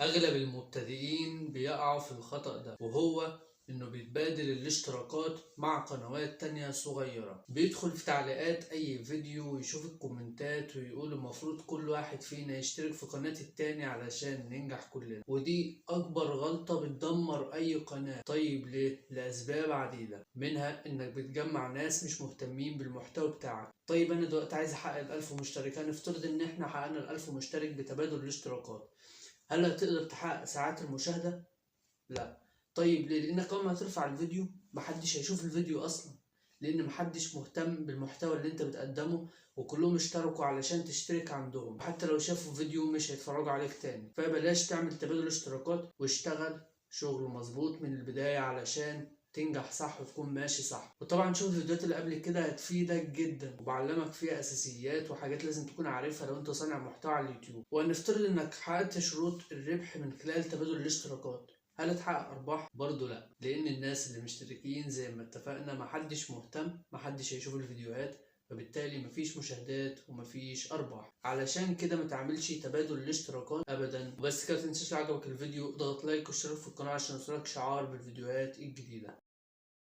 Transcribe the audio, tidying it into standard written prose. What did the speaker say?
أغلب المبتدئين بيقعوا في الخطأ ده، وهو إنه بيتبادل الاشتراكات مع قنوات تانية صغيرة. بيدخل في تعليقات أي فيديو ويشوف الكومنتات ويقول المفروض كل واحد فينا يشترك في قناة التاني علشان ننجح كلنا، ودي أكبر غلطة بتدمر أي قناة. طيب ليه؟ لأسباب عديدة، منها إنك بتجمع ناس مش مهتمين بالمحتوى بتاعك. طيب أنا دلوقتي عايز أحقق 1000 مشترك، هنفترض إن إحنا حققنا 1000 مشترك بتبادل الاشتراكات، هل هتقدر تحقق ساعات المشاهدة؟ لا. طيب ليه؟ لانك اول ما هترفع الفيديو محدش هيشوف الفيديو اصلا، لان محدش مهتم بالمحتوى اللي انت بتقدمه، وكلهم اشتركوا علشان تشترك عندهم، حتى لو شافوا فيديو مش هيتفرجوا عليك تاني. فبلاش تعمل تبادل اشتراكات، واشتغل شغل مظبوط من البداية علشان تنجح صح وتكون ماشي صح. وطبعا شوف الفيديوهات اللي قبل كده هتفيدك جدا، وبعلمك فيها اساسيات وحاجات لازم تكون عارفها لو انت صانع محتوى على اليوتيوب. وهنفترض انك حققت شروط الربح من خلال تبادل الاشتراكات، هل هتحقق ارباح؟ برضه لا، لان الناس اللي مشتركين زي ما اتفقنا محدش مهتم، محدش هيشوف الفيديوهات، فبالتالي مفيش مشاهدات ومفيش ارباح. علشان كده ما تعملش تبادل الاشتراكات ابدا. وبس كده، متنساش لو عجبك الفيديو اضغط like واشترك في القناة عشان يوصلك شعار بالفيديوهات الجديدة.